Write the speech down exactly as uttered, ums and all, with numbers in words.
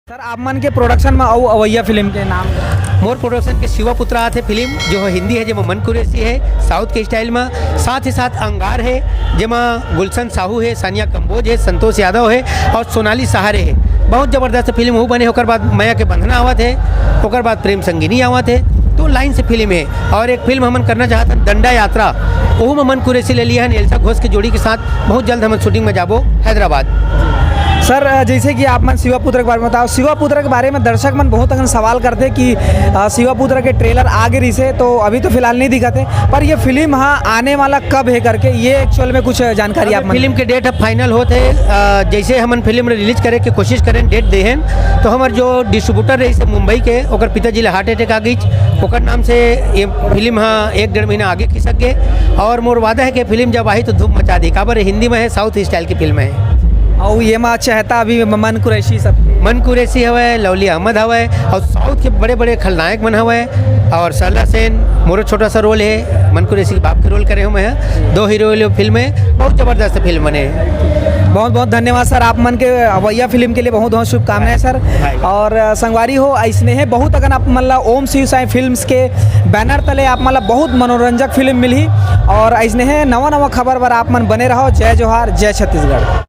Sir, आप मन के प्रोडक्शन में अउ अवैया फिल्म के नाम? मोर प्रोडक्शन के शिवा पुत्रा आथे फिल्म, जो हिंदी है, जेमा मन कुरैशी है साउथ के स्टाइल में। साथ ही साथ अंगार है, जेमा गुलशन साहू है, सानिया कंबोज है, संतोष यादव है और सोनाली सहारे है। बहुत जबरदस्त फिल्म वो बने। ओकर बाद मया के बंधना आवत है, ओकर बाद प्रेम संगिनी आवत है। तो लाइन से फिल्म है। और एक फिल्म हमन करना चाहत हन, दंडा यात्रा, ओहू में मन कुरैशी ले लिए हन एल्सा घोष के जोड़ी के साथ। बहुत जल्द हमन शूटिंग में जाबो हैदराबाद। सर, जैसे कि आप मन शिवा पुत्र के बारे में बताओ, शिवा पुत्र के बारे में दर्शक मन बहुत अकन सवाल करथे कि अ, शिवा पुत्र के ट्रेलर आगे रहिसे, तो अभी तो फिलहाल नहीं दिखत हे, पर ये फिल्म हा आने वाला कब है करके, ये एक्चुअल में कुछ जानकारी आप मन? फिल्म के डेट अब फाइनल होत है। अ, जैसे हमन फिल्म रिलीज करे के कोशिश करें, डेट देहेन, तो हमर जो डिस्ट्रीब्यूटर रहिसे मुंबई के, ओकर पिताजी ला हार्ट अटैक आ गई, ओकर नाम से ये फिल्म हा एक डेढ़ महीना आगे खिसक गए। और मोर वादा है कि फिल्म जब आही तो धूम मचा दी, काबर हिंदी में है, साउथ स्टाइल की फिल्म है। और ये मा चहता अभी मन कुरैशी सब। मन कुरैशी हवय, लवली अहमद हवय और साउथ के बड़े बड़े खलनायक मन हवय। और सरला सेन, मोरो छोटा सा रोल है, मन कुरैशी के बाप के रोल करे हूँ मैं। दो हीरो वाली फिल्म है, बहुत जबरदस्त फिल्म बने। बहुत बहुत धन्यवाद सर, आप मन के अवैया फिल्म के लिए बहुत बहुत शुभकामनाएं सर। भाई। और अ, संगवारी हो, ऐसने है बहुत अकन आप मन ला ओम शिव साई फिल्म्स के बैनर तले आप मन ला बहुत मनोरंजक फिल्म मिलही। और ऐसने है नवा नवा खबर बर आप मन बने रहो। जय जोहार, जय छत्तीसगढ़।